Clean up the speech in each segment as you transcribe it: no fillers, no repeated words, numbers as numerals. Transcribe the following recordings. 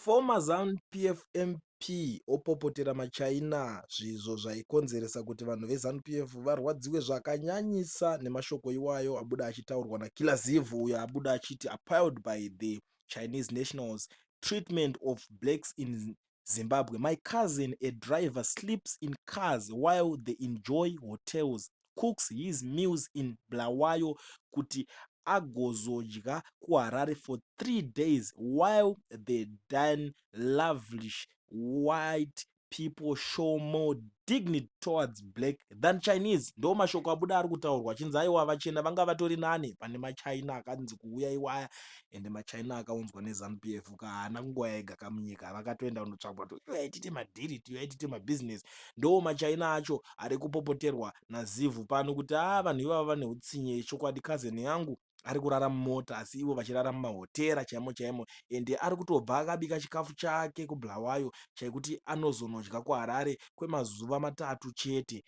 Former Zanu PF MP opopotera maChina zvizvo zvaikonzeresa kuti vanhu veZanu PF varwadziwe zvakanyanyisa nemashoko iwayo abuda achitaurwa naKiller Zivhu, uyo abuda achiti appalled by the Chinese nationals treatment of blacks in Zimbabwe. My cousin, a driver, sleeps in cars while they enjoy hotels, cooks his meals in Bulawayo kuti agozodya kuHarare for 3 days while the dine lavish. White people show more dignity towards black than Chinese. Ndo mashoko abuda ari kutaurwa achinzi aiwa, vachena vanga vatori nane pane maChina akanzi kuuya iwaya. Ende maChina akaunzwa neZanu PF kahaana kunguva yega kamunyika, vakatoenda kunotsvagwa kuti uyai tiite madhiri, uyai tiite mabhizinesi. Ndo maChina acho ari kupopoterwa naZivhu pano kuti a vanhu ivava vane utsinye chokwadi. Cousin yangu ari kurara mumota asi ivo vachirara mumahotera chaimo chaimo, ende ari kutobva akabika chikafu chake kuBulawayo chekuti anozonodya kuHarare kwemazuva 3 chete.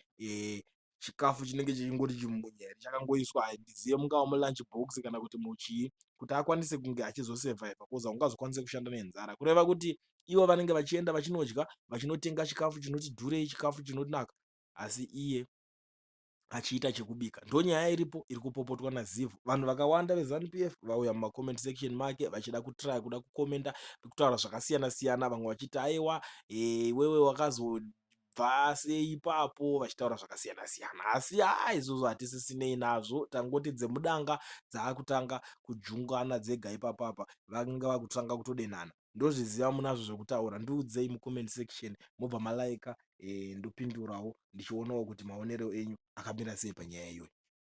Chikafu chinenge chichingoti chimunya here chakangoiswa, handizive, mungava mulunch box kana kuti muchii, kuti akwanise kunge achizosurviva, 'cause haungazokwanisi kushanda nenzara. Kureva kuti ivo vanenge vachienda vachinodya, vachinotenga chikafu chinoti dhurei, chikafu chinonaka, asi iye achiita chekubika. Ndonyaya iripo iri kupopotwa naZivhu. Vanhu vakawanda veZanu PF vauya mumacomment section make vachida kutraya kuda kukomenda, kutaura zvakasiyana siyana. Vamwe vachiti aiwa, iwewe wakazobva sei ipapo, vachitaura zvakasiyana siyana. Asi haa, izvozvo hatisisinei nazvo. Tangoti dzemudanga dzaakutanga kujungana dzega ipapapa, vanga vakutanga kutodenhana. Ndozviziva munazvo zvekutaura, ndiudzei mucomment section, mobva malaika, ndopindurawo ndichionawo kuti maonero enyu akamira sei panyaya iyoyi.